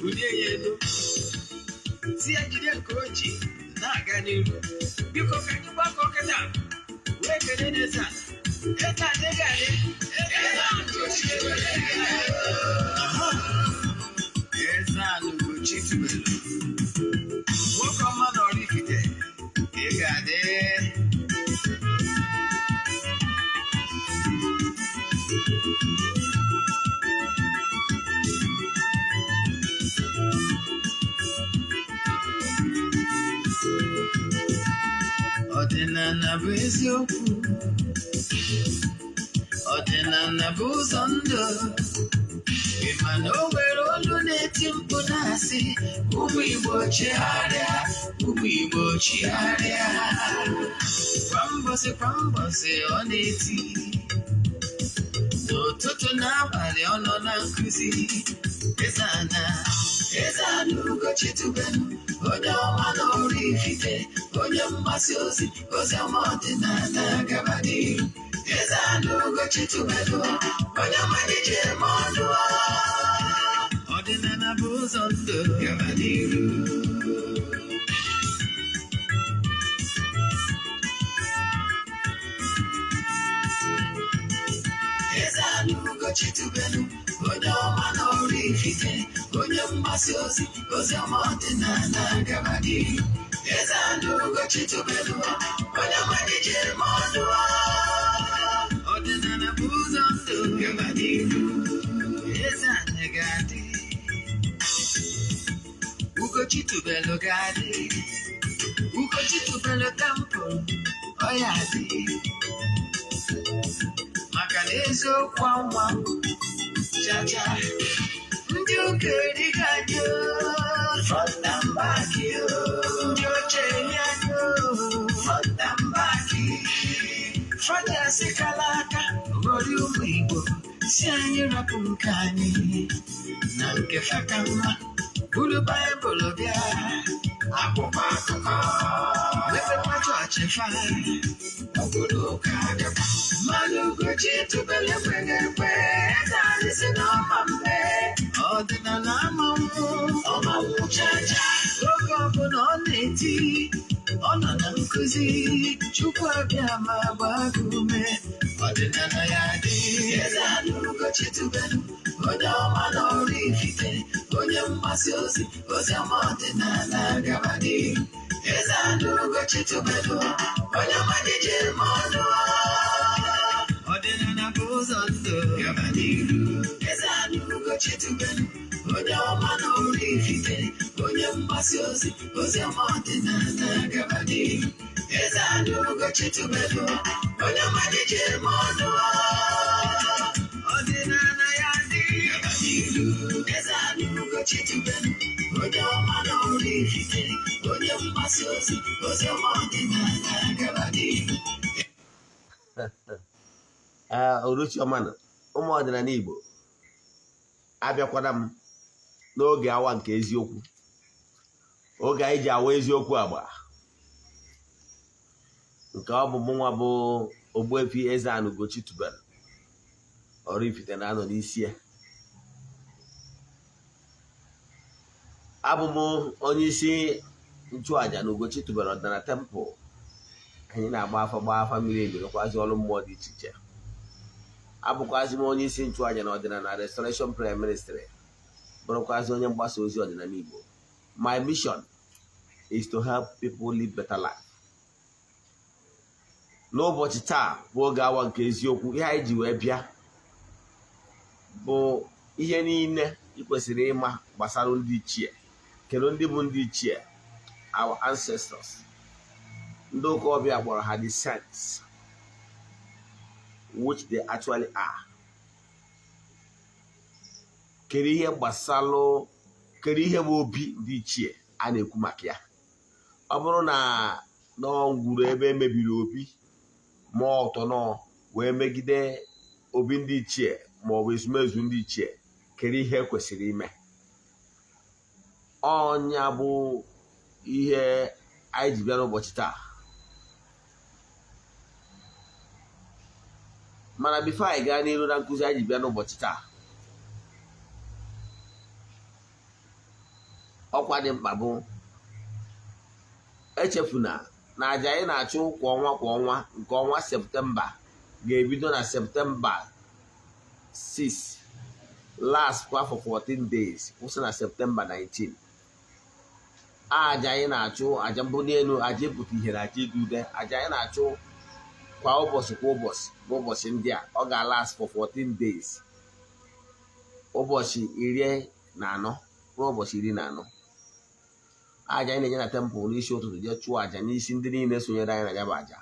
Bulie ya elu, si ya jide nke o ji na-aga n'iru. Biko, ka anyị gbakọ kịta wee kelee n'eze a. Eze adịghị adị. Aha. Eze ala Ugochi tubelu, nwoke ọma na Oraifite, ị ga-adị. Ọdịnala bụ eziokwu, ọdịnala bụ ụzọ ndụ. Ị ma na o nwere olu na-eti mkpu na-asị, "Ụmụ Igbo, chigharịa, ụmụ Igbo, chigharịa." Kwa mbọsị kwa mbọsị ọ na-eti, n'ụtụtụ n'abalị ọ nọ na nkụzi. Eze-Ana, Eze-Ana Ugochi tubelu, onye ọma na Oraifite, onye mgbasa ozi ozi ọma ọdịnala, gaba n'iru. Eze-Ana Ugochi tubelu, onye ọma ji eme ọnụ. Ọdịnala bụ ụzọ ndụ, gaba n'iru. Eze-Ana Ugochi tubelu, onye ọma na Oraifite, onye mgbasa ozi ozi ọma ọdịnala, gaba n'iru. Eze-Ana Ugochi tubelu, onye ọma ji eme ọnụ. Ọdịnala bụ ụzọ ndụ, gaba n'iru. Eze-Ana ga-adị, Ugochi tubelu ga-adị, Ugochi tubelu temple ọ ya adị, maka na eziokwu anwa chacha. Ndị ụka erighị anyị front and back, ndị oche eri anyị front and back. Fathers kala aka ghọrọ ụmụ Igbo, si anyị rapụ nke anyị na nke faka mma, buru Baịbụl bịa, akwụkwọ akụkọ, mepekwa chọọchị fa, obodo ụka bịakwa. Mmanụ Ugochi tubelu ekweghị ekwe. Eze anyị si na ọma mme, ọdịnala ama nwụ, ọma nwụ chacha. Oge ọbụla ọ na-eti, ọ nọ na nkụzi. Chukwu abịa ma gbaa gị ume, ọdịnala ya dị. Eze anyị Ugochi tubelu, onye ọma na Oraifite, onye mgbasa ozi ozi ọma ọdịnala, gaba n'ihu. Eze anyị Ugochi tubelu, onye ọma ji eme ọnụ. Ọdịnala bụ ụzọ ndụ, gaba n'ihu. Eze anyị Ugochi tubelu, onye ọma na Oraifite, onye mgbasa ozi ozi ọma ọdịnala, gaba n'ihu. Eze anyị Ugochi tubelu, onye ọma ji eme ọnụ. Ọdịnala ya dị, gaba n'ihu. Eze anyị Ugochi tubelu, onye ọma na Oraifite, onye mgbasa ozi ozi ọma ọdịnala, gaba n'ihu. Ee, uruchi ọma na ụmụ ọdịnala Igbo, abịakwana m n'oge awa nke eziokwu, oge anyị ji awa eziokwu agba. Nke ọ bụ mụnwa bụ Ogbuefi Eze-Ana Ugochi tubelu Oraifite na-anọ n'isi ya. Abụ m onye isi nchụaja na Ugochi tubelu ọdịnala temple. Anyị na-agba afa, gbaa afa mmiri emi, rụkwazi ọrụ mmụọ dị iche iche. Abụkwazi m onye isi nchụaja na ọdịnala Restoration Prayer Ministry, bụrụkwazi onye mgbasa ozi ọdịnala Igbo. My mission is to help people live better life. N'ụbọchị taa bụ oge awa nke eziokwu. Ihe anyị ji wee bịa bụ ihe niile ị kwesịrị ịma gbasara ndị ichie. Kedu ndị bụ ndị ichie? Our ancestors. Ndị ụka ọbịa kpọrọ ha the saints, which they actually are. Kedu ihe gbasalụ, kedu ihe bụ obi ndị ichie a na-ekwu maka ya? Ọ bụrụ na n'ọngwuru ebe emebiri obi ma ọtọ nọ wee megide obi ndị ichie ma ọ bụ ezumezu ndị ichie, kedu ihe kwesịrị ime? Ọnya bụ ihe anyị ji bịa n'ụbọchị taa. Mana before anyị gaa n'iru na nkụzi anyị ji bịa n'ụbọchị taa, Ọkwa dị mkpa bụ, echefuna na aja anyị na-achụ kwa ọnwa kwa ọnwa, nke ọnwa Septemba ga-ebido na Septemba 6, last kwa for 14 days, kwụsị na Septemba 19. Aja anyị na-achụ, aja mbuli elu, aja ịpụta ihe na aja idu ude, aja anyị na-achụ kwa ụbọchị kwa ụbọchị n'ụbọchị ndị a, ọ ga-last for 14 days, ụbọchị 14, ruo ụbọchị 14. Aja anyị na-enye na temple n'isi ụtụtụ, jee chụọ aja n'isi ndị niile sonyere anyị na ya bụ aja.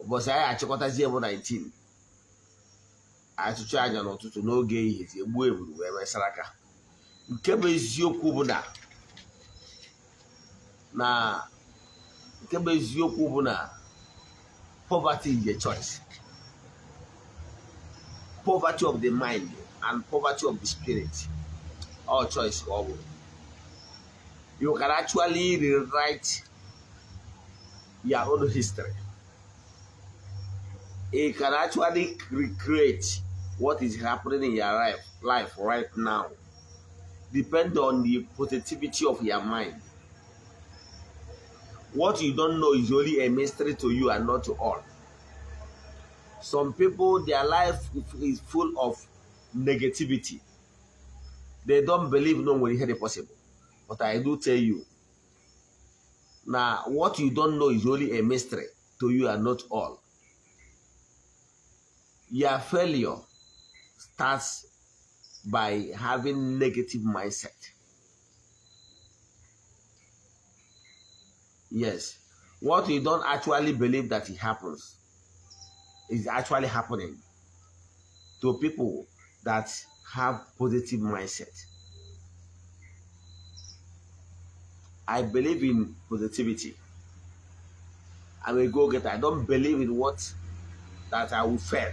Ụbọchị anyị achịkọtazie bụ 19. Achụchụ aja n'ụtụtụ, n'oge ehihie egbuo eburu wee mesara aka. Nke bụ eziokwu bụ na nke bụ eziokwu bụ na poverty is a choice. Poverty of the mind and poverty of the spirit, all choice ọ bụ. You can actually rewrite your own history. You can actually recreate what is happening in your life right now. Depend on the positivity of your mind. What you don't know is only a mystery to you and not to all. Some people, their life is full of negativity. They don't believe no nwere ihe dị possible. But I do tell you, now what you don't know is only a mystery to you and not all. Your failure starts by having negative mindset. Yes, what you don't actually believe that it happens is actually happening to people that have positive mindset. I believe in positivity. I'm a go-getter. I don't believe in what that I will fail.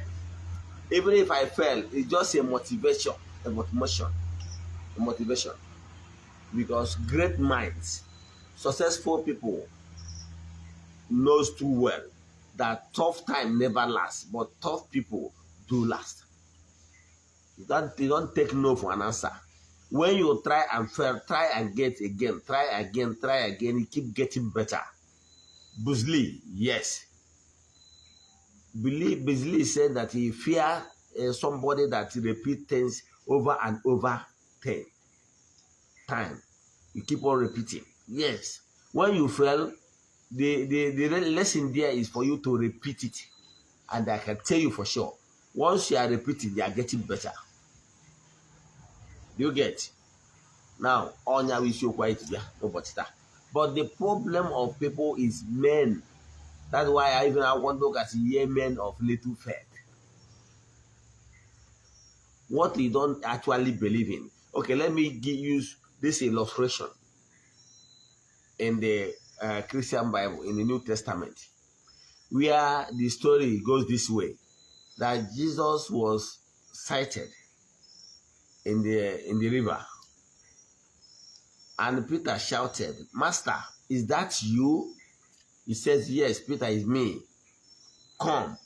Even if I fail, it's just a motivation, a motivation, a motivation. Because great minds, successful people knows too well that tough time never lasts, but tough people do last. You don't take no for an answer. When you try and fail, try and get again, try again, try again, you keep getting better. Bruce Lee, yes. Bruce Lee said that he fear somebody that repeat things over and over 10 time. You keep on repeating. Yes. When you fail, the lesson there is for you to repeat it. And I can tell you for sure, once you are repeating, you are getting better. You get? Now, onya isiokwu anyị ji bịa n'ụbọchị taa. But the problem of people is men. That's why I even want to look at ye men of little faith. What you don't actually believe in. Okay, let me use this illustration in the Christian Bible, in the New Testament, where the story goes this way, that Jesus was sighted in the river, and Peter shouted, "Master, is that you?" He says, "Yes, Peter, is me. Come."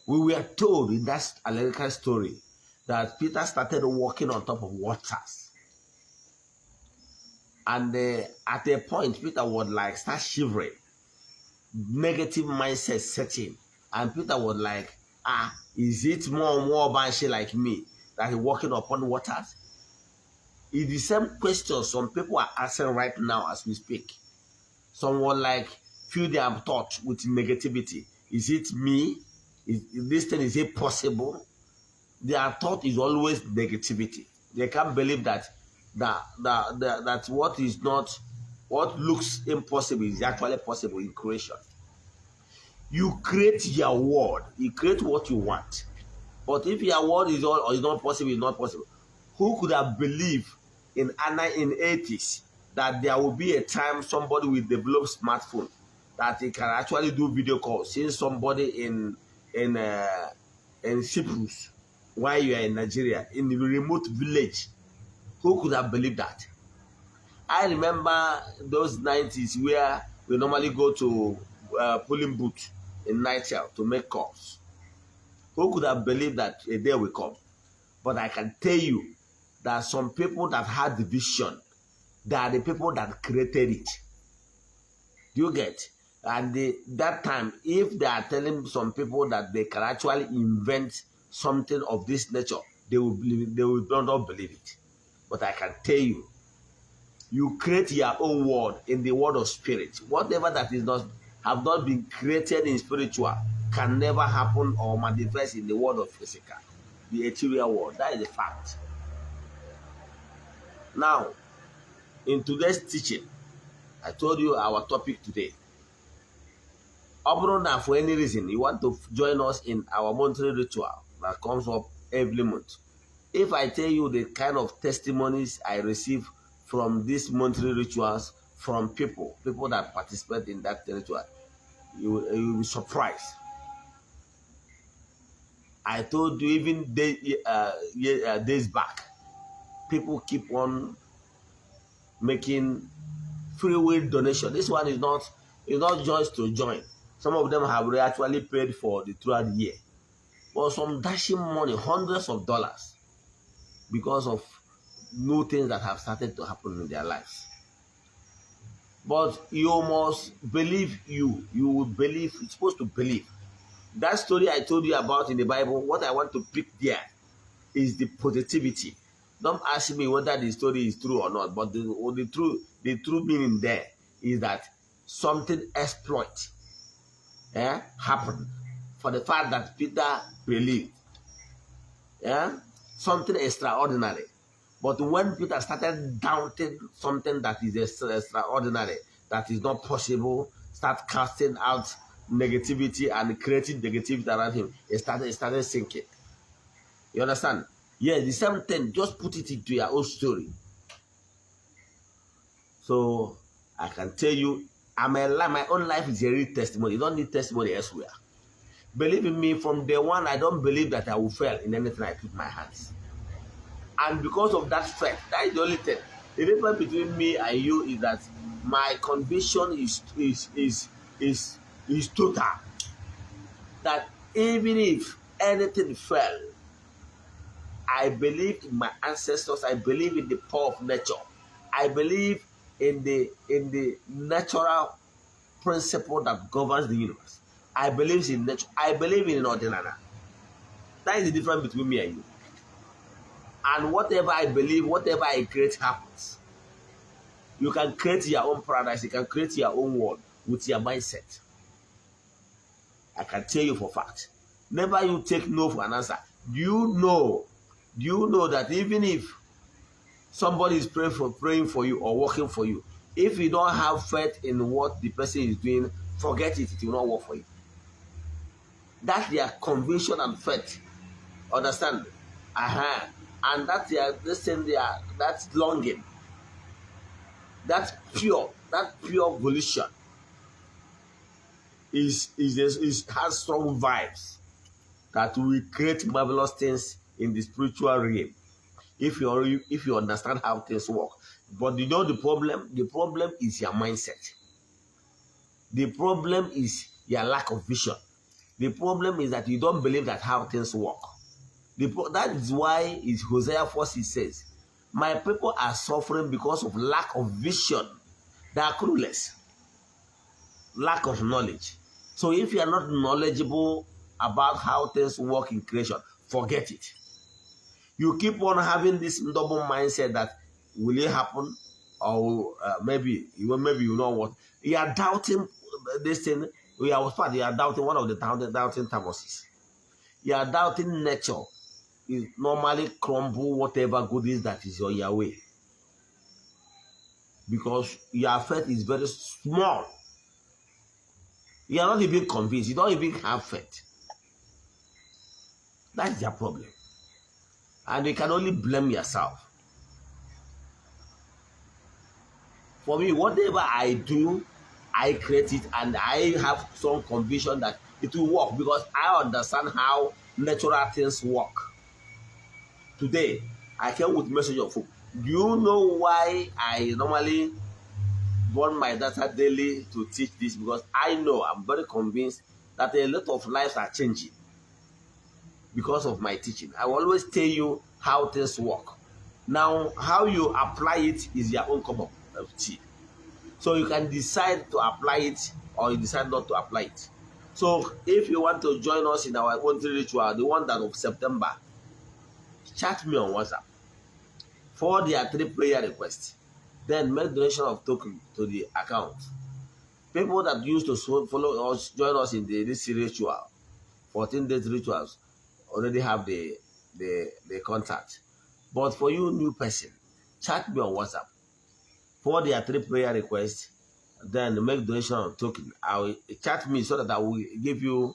We were told in that allegorical story that Peter started walking on top of waters. And at a point, Peter would like start shivering. Negative mindset setting. And Peter was like, is it more and more banshee like me that is walking upon waters? It's the same question some people are asking right now as we speak. Someone like fill their thought with negativity. Is it me? Is this thing, is it possible? Their thought is always negativity. They can't believe that what is not, what looks impossible is actually possible in creation. You create your world. You create what you want. But if your world is all or is not possible, it's not possible. Who could have believed in 80s that there will be a time somebody will develop smartphone that he can actually do video calls, seeing somebody in Cyprus while you are in Nigeria, in the remote village? Who could have believed that? I remember those 90s where we normally go to polling booth in Niger to make calls. Who could have believed that a day will come? But I can tell you That some people that had the vision, they are the people that created it. Do you get? And that time, if they are telling some people that they can actually invent something of this nature, they will believe, they will not believe it. But I can tell you, you create your own world in the world of spirit. Whatever that is not have not been created in spiritual can never happen or manifest in the world of physical, the ethereal world. That is a fact. Now, in today's teaching, I told you our topic today. Ọ bụrụ na for any reason you want to join us in our monthly ritual that comes up every month, if I tell you the kind of testimonies I receive from these monthly rituals from people that participate in that ritual, you will be surprised. I told you even days back, people keep on making free will donation. This one is not just to join. Some of them have actually paid for the throughout the year. But some dashing money, hundreds of dollars, because of new things that have started to happen in their lives. But you must believe you. You will believe, you're supposed to believe. That story I told you about in the Bible, what I want to pick there is the positivity. Don't ask me whether the story is true or not, but the true meaning there is that something exploit happened for the fact that Peter believed. Yeah? Something extraordinary. But when Peter started doubting something that is extraordinary, that is not possible, start casting out negativity and creating negativity around him, it started sinking. You understand? Yeah, the same thing. Just put it into your own story. So I can tell you, my own life is a real testimony. You don't need testimony elsewhere. Believe in me, from day one, I don't believe that I will fail in anything I put my hands. And because of that faith, that is the only thing. The difference between me and you is that my conviction is total. That even if anything fail, I believe in my ancestors. I believe in the power of nature. I believe in the natural principle that governs the universe. I believe in nature. I believe in ọdịnala. That is the difference between me and you. And whatever I believe, whatever I create happens. You can create your own paradise. You can create your own world with your mindset. I can tell you for fact. Never you take no for an answer. Do you know? Do you know that even if somebody is praying for you or working for you, if you don't have faith in what the person is doing, forget it, it will not work for you. That's their conviction and faith. Understand? And that's their this thing their that's longing. That pure volition is has strong vibes that will create marvelous things in the spiritual realm if you understand how things work. But you know the problem? The problem is your mindset. The problem is your lack of vision. The problem is that you don't believe that how things work. That is why is Hosea 4 says, "My people are suffering because of lack of vision." They are clueless, lack of knowledge. So if you are not knowledgeable about how things work in creation, forget it. You keep on having this double mindset that will it happen or maybe you know what you are doubting this thing. We are you are doubting one of the doubting Thomases. You are doubting nature. Is normally crumble whatever goodies that is on your way because your faith is very small. You are not even convinced. You don't even have faith. That's your problem. And you can only blame yourself. For me, whatever I do, I create it and I have some conviction that it will work because I understand how natural things work. Today, I came with message of hope. Do you know why I normally burn my data daily to teach this? Because I know, I'm very convinced that a lot of lives are changing because of my teaching. I will always tell you how things work. Now, how you apply it is your own cup of tea. So you can decide to apply it or you decide not to apply it. So if you want to join us in our monthly ritual, the one that of September, chat me on WhatsApp for their three prayer requests. Then make donation of token to the account. People that used to follow us, join us in this ritual, 14 days rituals, already have the contact. But for you new person, chat me on WhatsApp for their three prayer requests, then make donation of token. I will chat me so that I will give you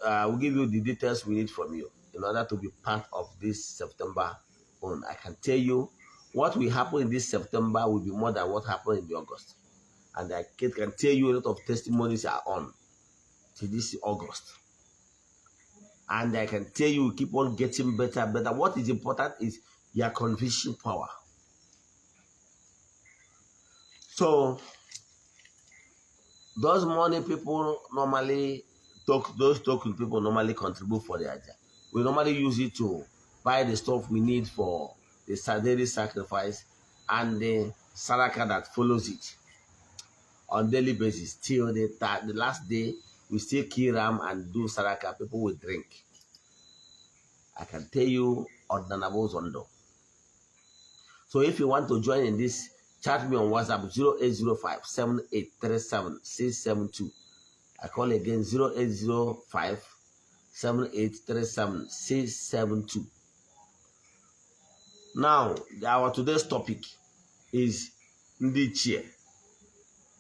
the details we need from you in order to be part of this September on. I can tell you what will happen in this September will be more than what happened in the August. And I can tell you a lot of testimonies are on to this August. And I can tell you keep on getting better and better. What is important is your conviction power. So those money people normally talk, those token people normally contribute for the aja. We normally use it to buy the stuff we need for the daily sacrifice and the saraka that follows it on daily basis till the last day. We still kill ram and do saraka. People will drink. I can tell you, Odinala Zondo. So if you want to join in this, chat me on WhatsApp 0805 7837 672. I call again 0805 7837 672. Now, our today's topic is Ndị Ichie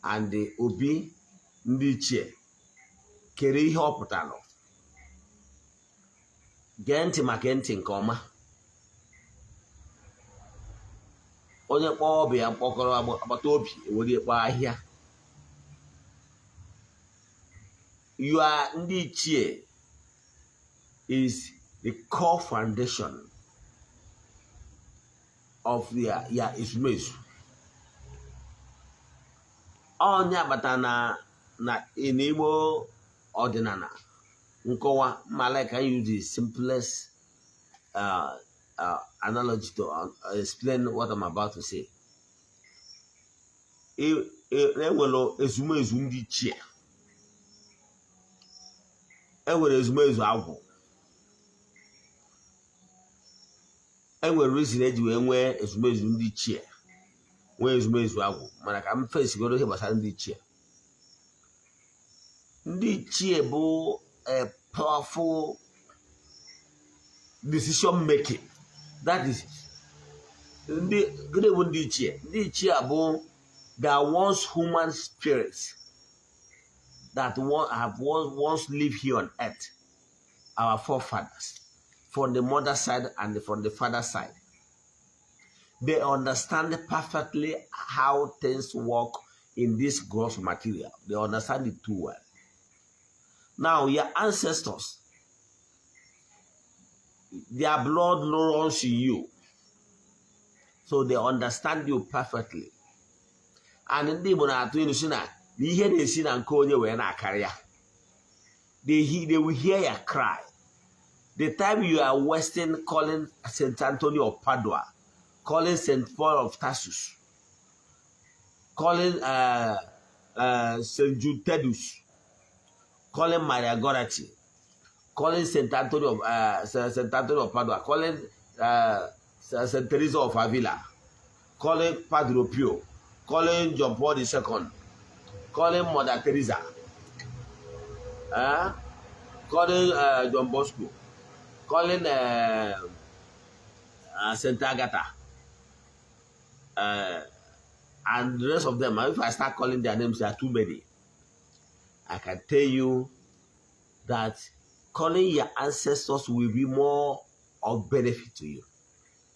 and the Obi Ndị Ichie. Kere ihe ọ pụtara. Gee ntị maka ntị nke ọma. Onye kpọọ ọbịa mkpọkọrọ agbata obi ewere kpọọ ahịa. Your Ndị Ichie is the core foundation of your ezumezu. Onye agbata na n'Igbo ọdịnala nkọwa ma like I use the simplest analogy to explain what I'm about to say. Enwere ezumezu ndị ichie, enwere ezumezu agwụ, enwere reason eji wee nwee ezumezu ndị ichie, nwee ezumezu agwụ, mana ka m fesigoro ihe gbasara ndị ichie. Ndị ichie bụ a powerful decision making. That is, ndị bụ ndị ichie. Ndị ichie bụ they are once human spirits that have once lived here on earth, our forefathers, from the mother side and from the father side. They understand perfectly how things work in this gross material. They understand it too well. Now, your ancestors, their blood runs in you. So they understand you perfectly. And ndị Igbo na-atụ ilu si na ihe na-esi na nke onye wee na-akarị ya. They will hear your cry. The time you are wasting calling St. Anthony of Padua, calling St. Paul of Tarsus, calling St. Jude Thaddeus, calling Maria Goretti, calling St. Anthony of Padua, calling St. Teresa of Avila, calling Padre Pio, calling John Paul II, calling Mother Teresa, calling John Bosco, calling St. Agatha, and the rest of them. If I start calling their names, there are too many. I can tell you that calling your ancestors will be more of benefit to you.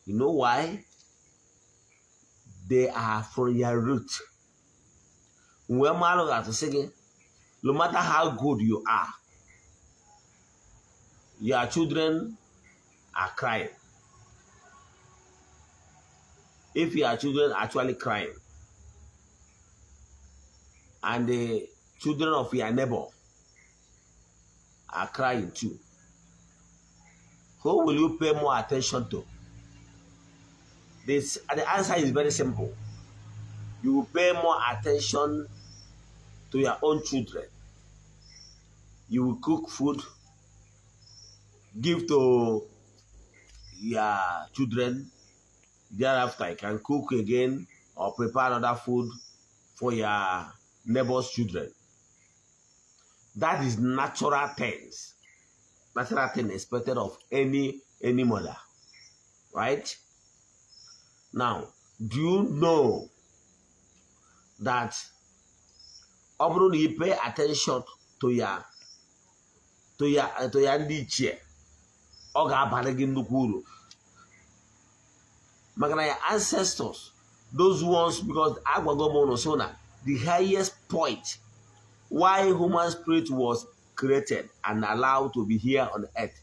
You know why? They are from your root. No matter how good you are, your children are crying. If your children are actually crying, and the children of your neighbor are crying too, who will you pay more attention to? This, the answer is very simple. You will pay more attention to your own children. You will cook food, give to your children. Thereafter, you can cook again or prepare another food for your neighbor's children. That is natural things. Natural thing expected of any mother. Right? Now, do you know that ọ bụrụ na you pay attention to your ndị ichie, ọ ga-abalị gị nnukwu uru, maka na your ancestors, those ones, because agwago m ụnụ so na the highest point why human spirit was created and allowed to be here on earth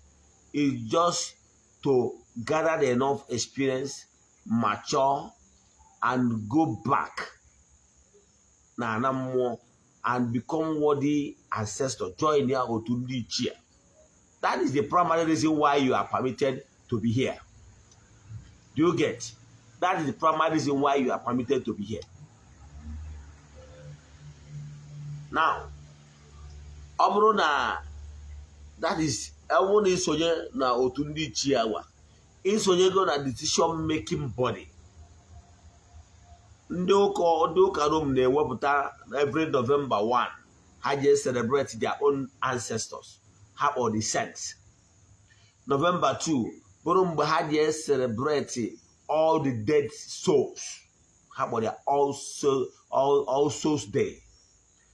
is just to gather enough experience, mature and go back na ana mmụọ and become worthy ancestor, join ya otu ndị ichie. That is the primary reason why you are permitted to be here. Do you get? That is the primary reason why you are permitted to be here. Now, ọ bụrụ na that is, ọ bụrụ na isonye na otu ndị ichie awa, isonyego na decision making body. Ndị ụka Rome na-ewepụta every November 1, ha ji celebrate their own ancestors ha kpọrọ the saints. November 2 bụrụ mgbe ha ji celebrate all the dead souls, ha kpọrọ ya All Souls Day.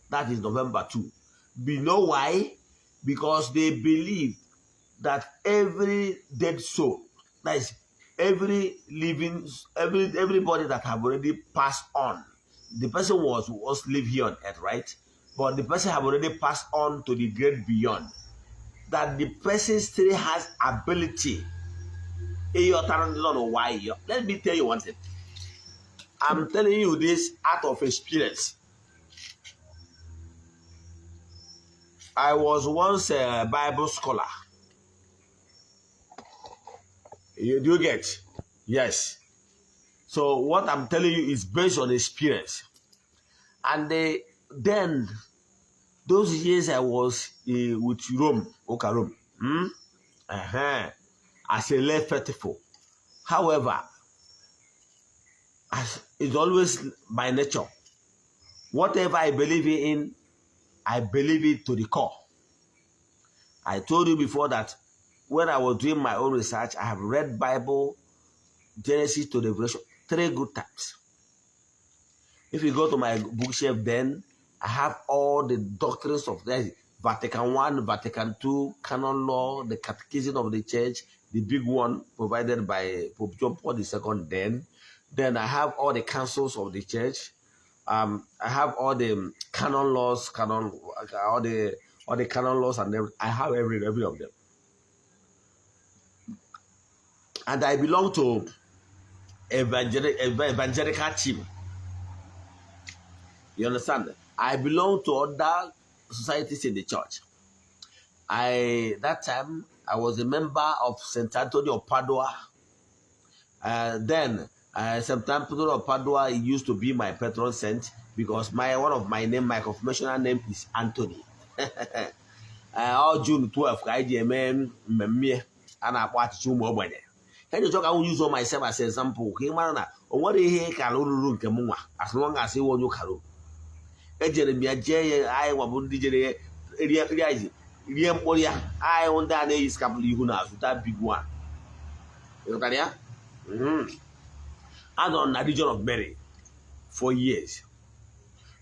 That is November 2. You know why? Because they believe that every dead soul, that is every living, everybody that have already passed on, the person was live here on earth, right? But the person have already passed on to the great beyond. That the person still has ability. Let me tell you one thing. I'm telling you this out of experience. I was once a Bible scholar. Do you get? Yes. So what I'm telling you is based on experience. And then, those years I was with Rome, Oka Rome, As a lay faithful. However, as it's always by nature, whatever I believe in, I believe it to the core. I told you before that when I was doing my own research, I have read Bible, Genesis to Revelation, 3 good times. If you go to my bookshelf, then I have all the doctrines of the Vatican I, Vatican II, canon law, the Catechism of the Church, the big one provided by Pope John Paul II then. Then I have all the councils of the church. I have all the canon laws, all the canon laws, and everything. I have every of them. And I belong to evangelical team. You understand? I belong to other societies in the church. That time I was a member of St. Anthony of Padua. Then St. Anthony of Padua used to be my patron saint because one of my name, my confirmational name is Anthony. All June 12, I ji eme mmemme a na-akpọ achịcha ụmụ ogbenye. Ka eji chọ ka m use myself as example ka ị mara na o nwere ihe kara ruru nke m nwa, as long as ịwụ onye ụka Rom. Ejere m ya jee ya, anyị nwabụ ndị jere rie mkpụrụ ya, anyị ndị a na-eyi skapụl ihu na azụ, that big one. Ịghọtara ya? Anọrọ na Legion of Mary for years,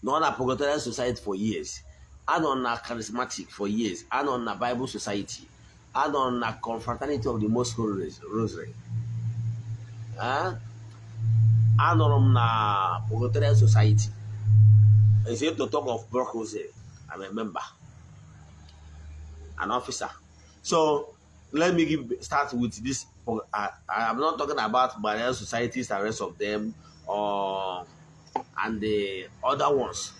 nọ na Purgatorial Society for years, anọ na Charismatic for years, anọ na Bible Society, anọ na Confraternity of the Most Holy Rosary. Anọrọ m na Purgatorial Society. It's to talk of Brock. I'm a member, an officer. So let me start with this. I'm not talking about Marian societies and rest of them, or and the other ones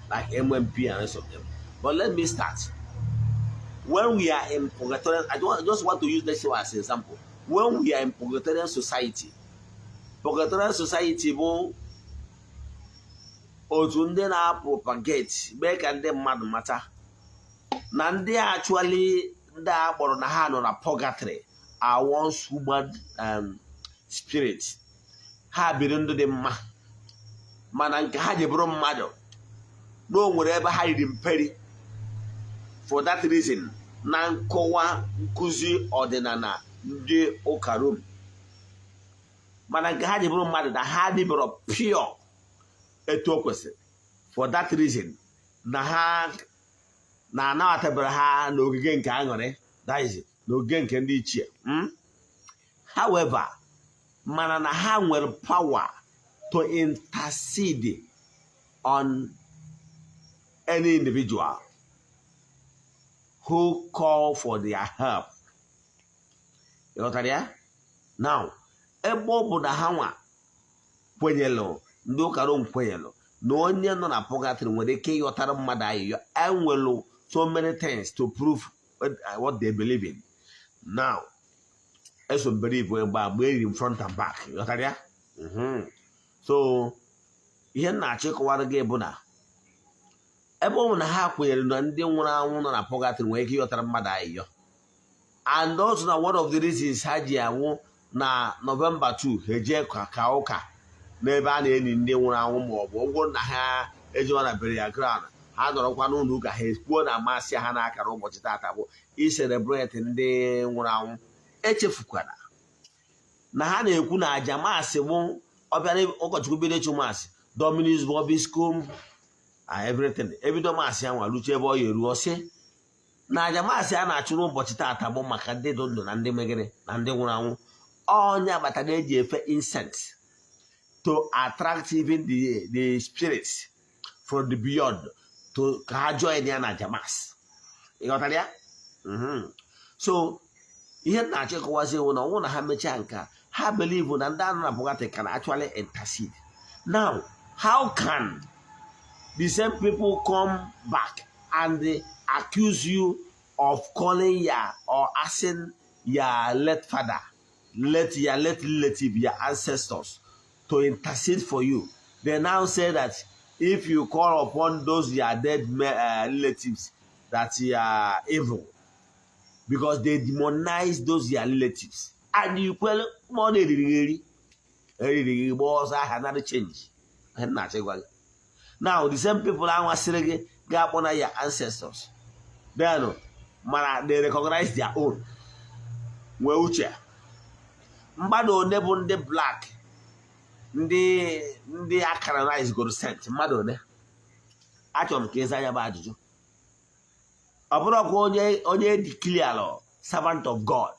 like MMP and rest of them. But let me start. When we are in Purgatorial, I just want to use this one as an example. When we are in Purgatorial Society, Purgatorial Society bụ otu ndị na-propagate, mee ka ndị mmadụ mata na ndị actually ndị a kpọrọ na ha nọ na purgatory are once human spirit. Ha biri ndụ dị mma, mana nke ha ji bụrụ mmadụ na o nwere ebe ha riri mperi. For that reason, na nkọwa nkụzi ọdịnala ndị ụka Rom, mana nke ha ji bụrụ mmadụ na ha dịbọrọ pure etu o kwesịrị. For that reason, na ha na-anabatabara ha n'ogige nke aṅụrị, that is, n'ogige nke ndị ichie. However, mana na ha nwere power to intercede on any individual who call for their help. Ịghọtara ya? Now, ebe ọ bụ na ha nwa kwenyelụ, ndị ụka Rom kwenyelụ na onye nọ na purgatory nwere ike ịghọtara mmadụ ayịyọ, enwelu so many things to prove what they believe in. Now, eso m believe mgbe eriri m front and back. Ịghọtara ya? So ihe m na-achọ ịkọwara gị bụ na ebe ọ bụ na ha kwenyere na ndị nwụrụ anwụ nọ na purgatory nwere ike ịghọtara mmadụ ayịyọ, and also na one of the reasons ha ji anwụ na November 2, ha eje ka ụka n'ebe a na-eni ndị nwụrụ anwụ, ma ọ bụ ụgwọ na ha ejiwa na burial ground, ha nọrọkwa n'ụlọ ụka, ha ekwuo na amasị ha n'akara ụbọchị tata bụ i-celebrate ndị nwụrụ anwụ. Echefukwana na ha na-ekwu na aja mass bụ ọbịara ụkọchukwu bido ịchụ mass, Dominus vobiscum and everything, ebido mass ya nwa ruche ebe ọ ya eruo, sị na aja mass a na-achụ n'ụbọchị tata bụ maka ndị dị ndụ na ndị megịrị na ndị nwụrụ anwụ. Onye agbata na-eji efe incense to attract even the spirits from the beyond to ka ha join ya na aja mass. Ị ghọtara ya? So ihe m na-achọ ịkọwazi ewu na ọnwụ na ha mechaa nke a, ha believe na ndị anụ na purgatory can actually intercede. Now, how can the same people come back and they accuse you of calling your or asking your late father, late your late relative, your ancestors to intercede for you? They now say that if you call upon those your dead relatives, that you are evil because they demonize those your relatives. And you kwere ma ọ na-eriri gị eri eriri gị gba ọsọ ahịa nara change. Ihe m na-achọ ịgwa gị now, the same people anwasịrị gị ga-akpọ na your ancestors, then mana they recognize their own. Nwee uche, mmadụ one bụ ndị black, ndị a-canonize goro saint? Mmadụ one? Achọrọ m ka ịza ya bụ ajụjụ. Ọ bụrụkwa onye declare servant of God,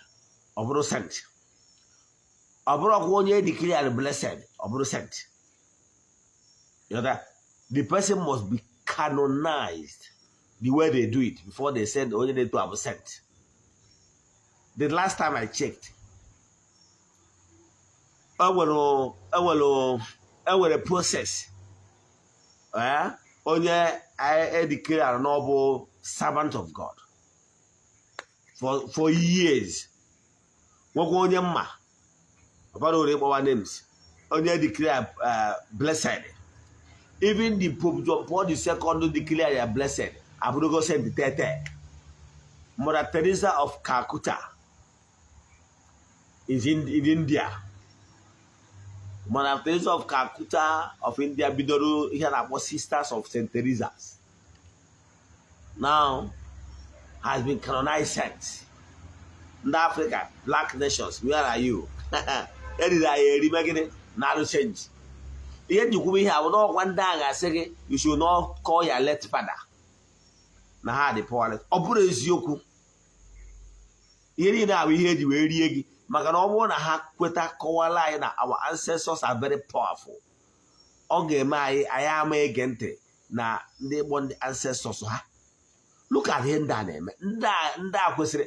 ọ bụrụ saint. Ọ bụrụkwa onye declare blessed, ọ bụrụ saint. You know that the person must be canonized the way they do it before they send onye na-eto abụ saint. The last time I checked, enwere process onye e-declare na ọ bụ servant of God for years. Nwekwa onye mma ọbara ore ịkpọwa names, onye declare blessed. Even the Pope John Paul II declare ya blessed, abụrụgo saint tete. Mother Teresa of Calcutta is in India. Mother Teresa of Calcutta of India bidoro ihe a na-akpọ Sisters of St. Teresa's, now has been canonized saints. Ndị Africa, black nations, where are you? Eriri anyị eri megịnị na-arụ change. Ihe njikwube ihe abụ n'ọkwa ndị a ga-asị gị you should not call your late father, na ha dị powerless. Ọ bụrụ eziokwu, ihe niile abụ ihe eji wee rie gị, maka na ọ bụrụ na ha kweta kọwara anyị na our ancestors are very powerful, ọ ga-eme anyị anyị ama ege ntị na ndị kpọ ndị ancestors ha. Look at ihe ndị a na-eme. Ndị a kwesịrị.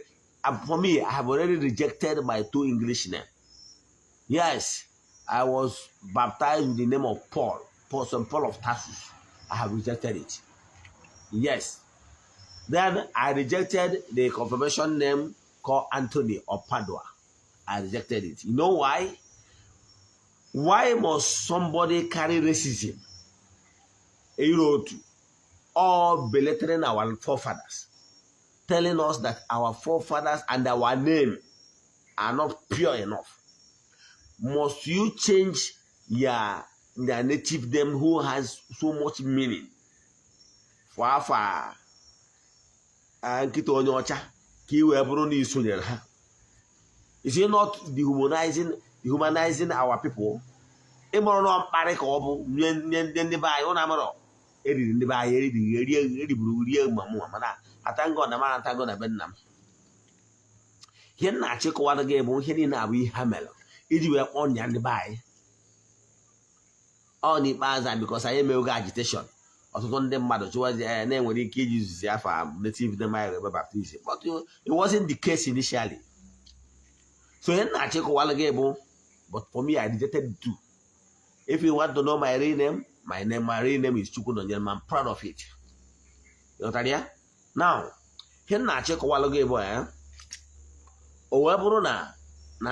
For me, I have already rejected my two English name. Yes, I was baptized with the name of Paul, Paul, St. Paul of Tarsus. I have rejected it. Yes. Then I rejected the confirmation name called Anthony of Padua. I rejected it. You know why? Why must somebody carry racism, iro otu, or belittling our forefathers, telling us that our forefathers and our name are not pure enough? Must you change your native name who has so much meaning for afọ a nkịta onye ọcha ka ị wee bụrụ na ị sonyere ha? Is it not dehumanizing our people? Ịmụrụ nọ mkparị ka ọ bụ nye ndị be anyị. Ụnụ amarọ eriri ndị be anyị eriri erie, eriburu rie ma mụnwa, mana atango na mara atago na be nna m. Ihe m na-achịkọwara gị bụ ihe niile abụ ihe ha mere iji wee kpọọ nya ndị be anyị. Ọ n'ikpeazụ a, because anyị emewego agitation, ọtụtụ ndị mmadụ chụwazi ya na-enwere ike iji zuzi afa native name anyị eme baptism, but it wasn't the case initially. So ihe m na-achịkọwara gị bụ, but for me, I rejected the two. If you want to know my real name, my real name is Chukwunonyere. I'm proud of it. Ịghọtara ya? Now, ihe m na-achịkọwalụ gị bụ ya, o wee bụrụ na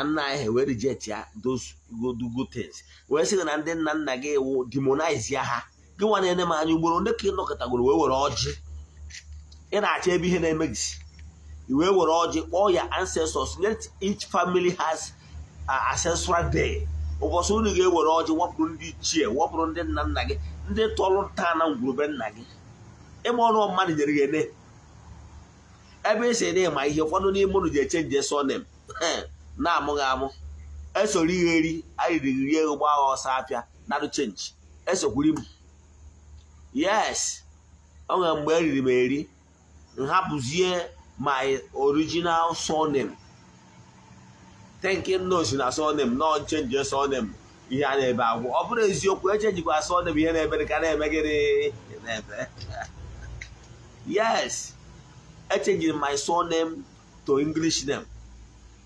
nna anyị ha wee reject ya those good things, wee sị gị na ndị nna nna gị wụ demonize ya ha. Gị nwa na-ene m anya, ugboro ndị ka ị nọkọtagoro wee were ọjị, ị na-achọ ebe ihe na-eme gị, i wee were ọjị kpọọ ya ancestors. Let each family has a ancestral day, ụbọchị unu ga-ewere ọjị wapụrụ ndị ichie, wapụrụ ndị nna nna gị, ndị tọrọ nta na ngwurube nna gị. Ịma ọnụ mmadụ nyere gị ene ebe ị si na ịma ihe. Ụfọdụ n'ime unu ji echange surname na-amụghị amụ, esoro ihe eri arịrị rie ego gbaa ọsọ afịa narụ change esokwuri m. Yes, o nwere mgbe eriri m eri, nhapụzie my original surname, thinking no si na surname no change surname ihe a na-ebe agwụ. Ọ bụrụ eziokwu, echangekwa surname, ihe na-ebe ka na-eme gịnị na-ebe. Yes, echanged my surname to English name,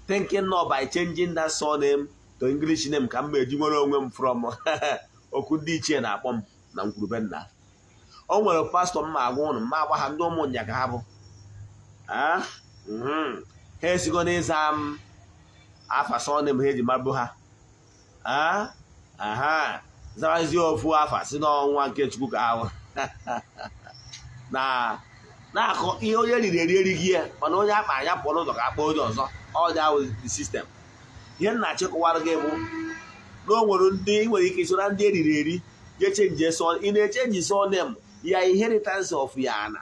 thinking no by changing that surname to English name ka m eji nwere onwe m from okwu ndị ichie na-akpọ m na nkwurube nna. O nwere pastọ m ma agwa ụnụ, ma agba ha ndị ụmụ nya ka ha bụ ha esigo n'ịza m afa surname ha eji mabụ ha aha, zarazie ofu afa si n'ọnwa nke Chukwu ka ahụ na na-akọ ihe onye riri eri erighị ya, mana onye akpa anya pụọ n'ụzọ ka akpọ onye ọzọ. Ọ dị ahụ the system. Ihe m na-achịkọwara gị bụ na o nwere ndị ị nwere ike so na ndị eriri eri je change surname. Ị na-echange surname ya, inheritance of ya ana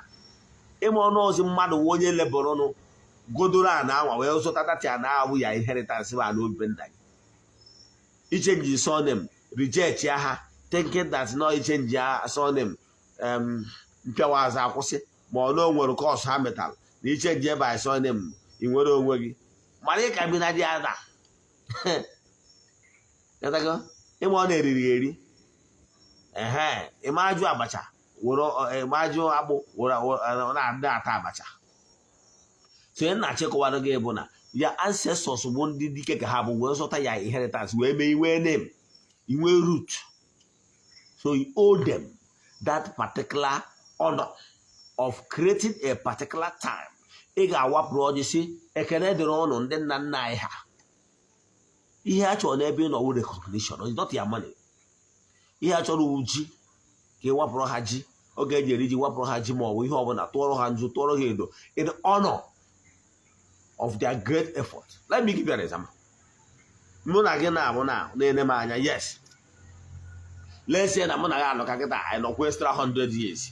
ịma ọnụ ọzọ mmadụ nwe onye leborụnụ godoro ana anwa wee zụta dati ana ahụ ya inheritance bụ ana obi nna gị. Ichange surname, reject ya ha, thinking that no ichange ya surname mpịawa azụ akwụsị, ma ọ na o nwere curse ha metalụ na ichange by surname ị nwere onwe gị, mana ị ka bi na dị ada. Ịma ọ na-eriri eri ehe, ịmajụ abacha were ịmajụ akpụ were na-adị ata abacha. So ihe na-achịkọwara gị bụ na ya ancestors bụ ndị dike ka ha bụ wee zụta ya inheritance, wee mee inwe name, inwe root. So you owe them that particular honor of creating a particular time ị ga-awapụrụ ọjị si ekene dịrị ụnụ, ndị nna nna anyị ha. Ihe a chọrọ n'ebe ị nọ wụ recognition, it's not your money. Ihe a chọrọ wụ ji ka ị wapụrụ ha ji oge eji eri ji, wapụrụ ha ji ma ọ bụ ihe ọbụla, tụọrọ ha nzu, tụọrọ ha edo in honor of their great effort. Let me give you an example. Mụ na gị na-abụ na na-ene m anya, yes, let's say na mụ na gị anọ ka kịta anyị nọkwa extra 100 years,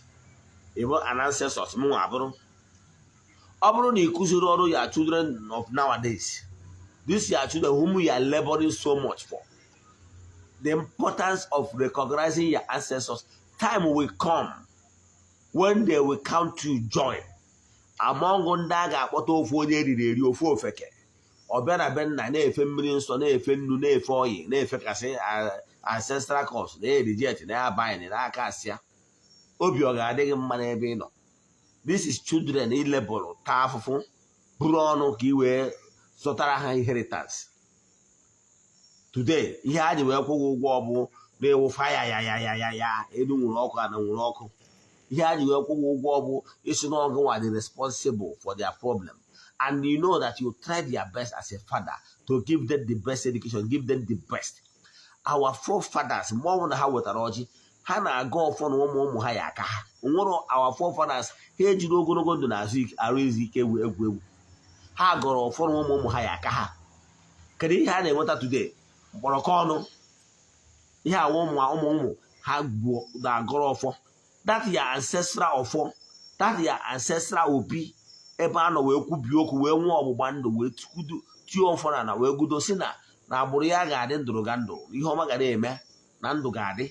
ịbụ an ancestors m nwa abụrụ. Ọ bụrụ na ị kụziri ọrụ ya children of nowadays, this your children whom you are laboring so much for, the importance of recognizing your ancestors, time will come when they will count to join among ndị a ga-akpọta ofu onye eriri eri, ofu ofeke ọ bịa na be nna na-efe mmiri nsọ, na-efe nnu, na-efe oyi, na-efekasị ancestral curse, na-ereject, na-abanye n'aka asịa. Obi ọ ga-adị gị mma n'ebe ị nọ? This is children ilebụrụ taa afụfụ bụrụ ọnụ ka ị wee zụtara ha inheritance. Today, ihe a ji wee kwụ gị ụgwọ bụ na-ewu faya ya ya ya ya ya elu nwere ọkụ, ana nwere ọkụ. Ihe a ji wee kwụ gị ụgwọ bụ isi na ọgụ nwa dị responsible for their problem, and you know that you tried your best as a father to give them the best education, give them the best. Our forefathers, mgbe ọbụla ha wetara ọjị, ha na-aga ọfọ na ụmụ ụmụ ha ya aka ha nwere. Our forefathers, ha ejiri ogologo ndụ na azụ arụ izu ike egwu egwu egwu. Ha gọrọ ọfọ na ụmụ ụmụ ha ya aka ha. Kedu ihe a na-enweta today? Mkpọrọkọ ọnụ ihe awa ụmụ ụmụ ụmụ ha bụ na-agọrọ ọfọ. That your ancestral ọfọ, that your ancestral obi, ebe a nọ wee kwubie okwu, wee nwee ọgbụgba ndụ, wee tie ọfọ na ana, wee gudo si na agbụrụ ya ga-adị ndụrụ ga ndụ, ihe ọma ga na-eme, na ndụ ga-adị,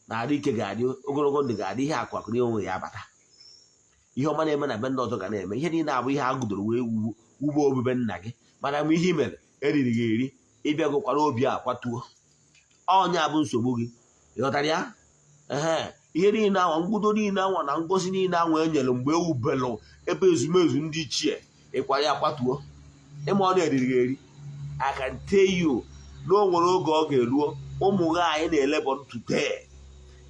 na arụ ike ga-adị, ogologo ndụ ga-adị, ihe akụ akụ na onwe ya abata, ihe ọma na-eme na be ndị ọzọ ga na-eme. Ihe niile abụ ihe a gudoro wee wugbo obibe nna gị. Mana mgbe ihe i mere eriri gị eri, ịbịagokwara obi a kwatuo ọnya bụ nsogbu gị. Ịghọtara ya? Ehe, ihe niile anwa, mgbudo niile anwa na ngozi niile anwa e nyere mgbe ewubelụ ebe ezumezu ndị ichie, ịkwara ya kwatuo, ịma ọ na-eriri gị eri. I can tell you na o nwere oge ọ ga-eruo, ụmụ gị anyị na-elebọ today,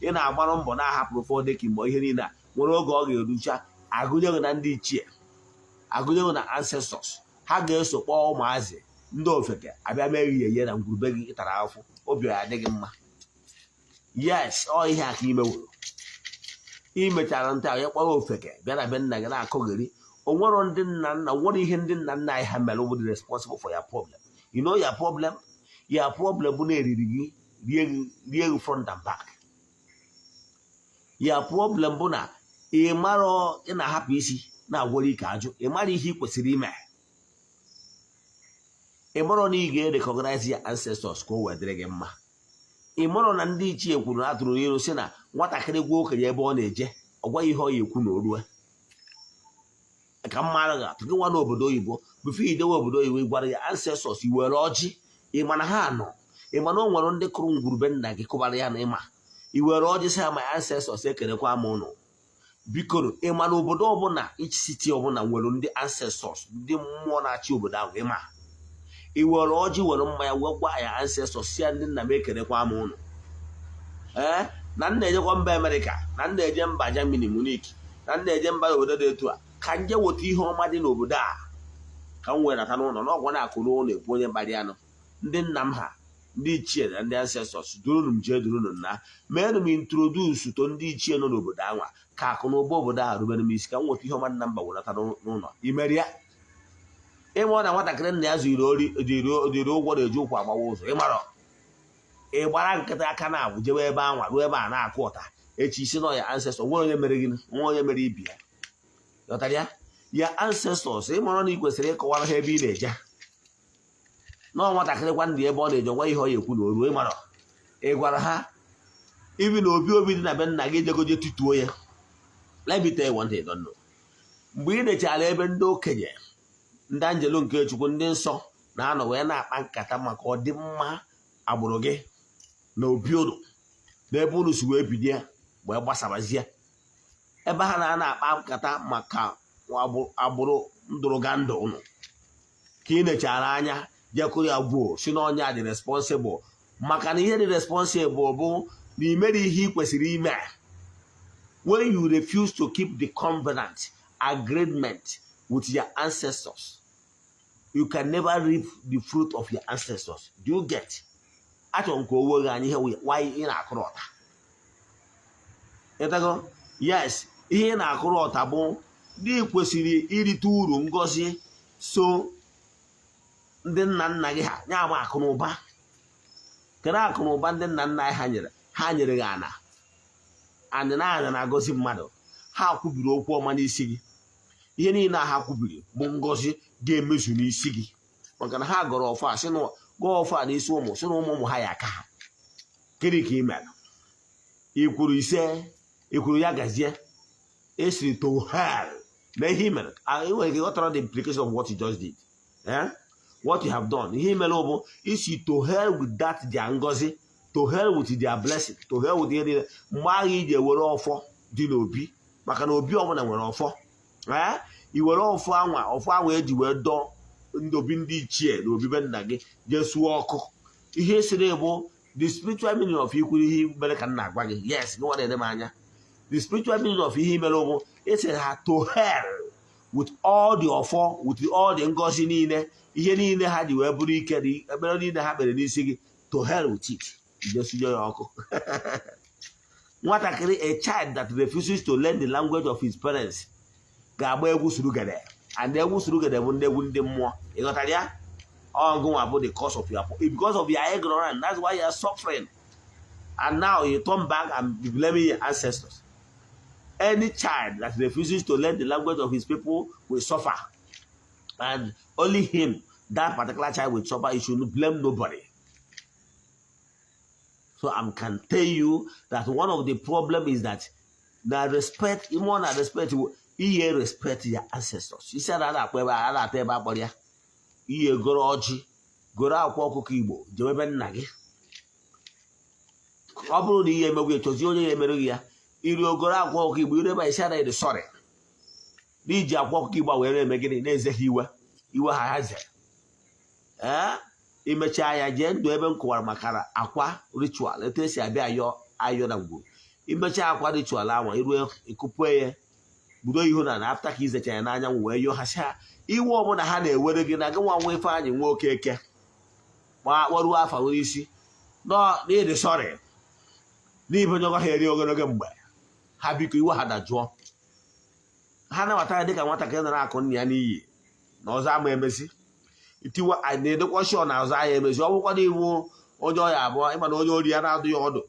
ị na-agbarụ mbọ na-ahapụrụ ụfọdụ mgbe ihe niile a nwere oge ọ ga-erucha, agụnye gị na ndị ichie, agụnye gị na ancestors. Ha ga-eso kpọọ ụmụazị ndị ofeke abịa mee gị ihe na ngwurube gị ịtara afụ, obi ya adịghị mma. Yes, ọ ihe a ka imeworo. Imechara nta ya kpọrọ ofeke bịa na be nna gị na-akọgheri. Onwero ndị nna nna nwere ihe ndị nna nna anyị ha mere bụ responsible for your problem. You know your problem, your problem bụ na eriri gị, rie gị, rie gị front and back. Your problem bụ na ị marọ ị na-ahapụ isi na-agwọrọ ike ajụ. Ị mara ihe ị kwesịrị ime. Ị marọ na ị ga-recognize your ancestors ka o wee dịrị gị mma. Ị marọ na ndị ichie kwuru na atụrụ n'iru sị na nwatakịrị gwa okenye ebe ọ na-eje, ọ gwaghị ihe ọ ya ekwu na o rue ka mmadụ ga-atụ gị nwa n'obodo oyibo. Before idewe obodo oyibo, ị gwara ya ancestors, i were ọjị, ị ma na ha nọ, ị ma na o nwere ndị kụrụ ngwurube nna gị kụbara ya na ịma i were ọjị sị ha, "My ancestors, ekelekwa m ụnụ, bikoro." Ị ma na obodo ọbụla, each city ọbụla nwere ndị ancestors, ndị mmụọ na-achị obodo ahụ. Ịma i were ọjị, were mmanya, wee gwa ya ancestors si ya, "Ndị nna m, ekelekwa m ụnụ." Ee, na nna ejekwa mba Amerịka, na nna eje mba Germany, Munich, na nna eje mba obodo dị etu a, ka nje weta ihe ọma dị n'obodo a ka m wee nata n'ụlọ n'ọgwa na-akụ n'ụlọ ekwu onye mkparị anụ. Ndị nna m ha, ndị ichie na ndị ancestors, durunu m jee, durunu m na meenụ m introduce to ndị ichie nọ n'obodo anwa, ka akụ na ụba obodo a rubere m isi, ka m nweta ihe ọma nna mba wenata n'ụlọ. Imeria ịma na nwatakịrị nna ya ziri ori dịrị ụgwọ na-eji ụkwụ agbawa ụzọ. Ịmarọ ị gbara nkịta aka na abụ jewe ebe anwa ruo ebe a na-akụ ụta echi isi nọ ya ancestor nwe onye mere gị, nwe onye mere ibi ya. Ghọtara ya? Ya ancestors, ịmara na ị kwesịrị ịkọwara ha ebe ị na-eje nọọ. Nwatakịrị gwa ndị ebe ọ na-eje, nwa ihe ọ ya ekwu na o ruo. Ịmara ị gwara ha ibi na obi obi dị na be nna gị, jegoje tutuo ya. Let me tell you one thing you don't know. Mgbe ị nechara ebe ndị okenye, ndị anjelu nke Chukwu, ndị nsọ na-anọ wee na-akpa nkata maka ọdịmma agbụrụ gị na obi unu na ebe unu si wee bido ya wee gbasabazie, ebe ha na-ana akpa nkata maka agbụrụ ndụrụga ndụ unu, ka ị nechara anya jekụrụ ya gwuo si na ọnya dị responsible, maka na ihe dị responsible bụ na imere ihe ị kwesịrị ime. When you refuse to keep the covenant agreement with your ancestors, you can never reap the fruit of your ancestors. Do you get? Achọrọ m ka o wee gị anya ihe why ị na-akụrụ ọta. Ịtago? Yes, ihe ị na-akụrụ ọta bụ ndị kwesịrị irite uru ngọzi so ndị nna nna gị ha nye ama akụ na ụba. Kedu akụ na ụba ndị nna nna anyị ha nyere? Ha nyere gị ana anị na ana na-agọzi mmadụ. Ha kwubiri okwu ọma n'isi gị. Ihe niile a ha kwubiri bụ ngọzi ga-emezu n'isi gị, maka na ha gọrọ ọfọ a sị na gọọ ọfọ a n'isi ụmụ, sị na ụmụ ụmụ ha ya aka ha. Gịnị ka ị mere? Ị kwuru ise, ị kwuru ya gazie, esiri to hell na ihe ị mere. Ị nwere ike ghọtara the implication of what you just did, eh? What you have done, ihe ị mere bụ isi to hell with that their ngọzi, to hell with their blessing, to hell with ihe niile. Mgbe ahụ iji ewere ọfọ dị n'obi, maka na obi ọbụla nwere ọfọ, ee, i were ọfọ anwa, ọfọ anwa eji wee dọọ ndị obi, ndị ichie na obibe nna gị, jee suo ọkụ. Ihe siri bụ the spiritual meaning of ikwuru ihe mere ka m na-agwa gị. Yes, gị nwa na-ene m anya, the spiritual meaning of ihe mere bụ esi ha to hell with all the ọfọ, with all the ngọzi niile, ihe niile ha ji wee bụrụ ike dị, ekpere niile ha kpere n'isi gị. To hell with it, ijesunye ya ọkụ. Nwatakịrị, a child that refuses to learn the language of his parents, ga-agba egwu surugede, and egwu surugede bụ ndị egwu ndị mmụọ. Ịghọtara ya? Ọgụnwa bụ the cause of your, because of your ignorance, that's why you are suffering, and now you turn back and be blaming your ancestors. Any child that refuses to learn the language of his people will suffer, and only him, that particular child, will suffer. You should blame nobody. So I can tell you that one of the problem is that na respect more na respect, ihe respect your ancestors. Isi a na-akpọ ebe a na-ata ebe akpọrọ ya, ihe goro ọjị, goro akwa ọkụkọ Igbo, jewe ebe nna gị. Ọ bụrụ na ihe emegbu ya, chọzie onye ya emerụ gị ya. Iri ogoro akwa ọkụkọ Igbo, iri ebe a, isi anaghị dị sorry n'iji akwa ọkụkọ Igbo a were eme gịnị? Na-eze ha iwe, iwe ha ha zere. Ee, imechaa ya, jee ndụ ebe m kọwara maka akwa ritual, etu esi abịa ayọ ayọ na ngwuru. Imechaa akwa ritual ahụ, iruo ịkụpue ya, budo ihu na na after ka izecha ya n'anyanwụ, wee yọọ ha, sị ha iwe ọbụla ha na-ewere gị na gị nwa nwa Ifeanyị nwa Okeke ma kpọruo afa nwere isi n'ịdị sorry n'ibe onye ha eri ogologo mgbe ha. Biko, iwe ha dajụọ, ha nabata ya dịka nwatakịrị nara akụ nna ya n'iyi na ọzọ ama emezi itiwa na-edekwa shọ na ọzọ ahịa emezi. Ọ bụkwa na iwu onye ọya abụọ, ịma na onye ori ya na-adụ ya ọdụ,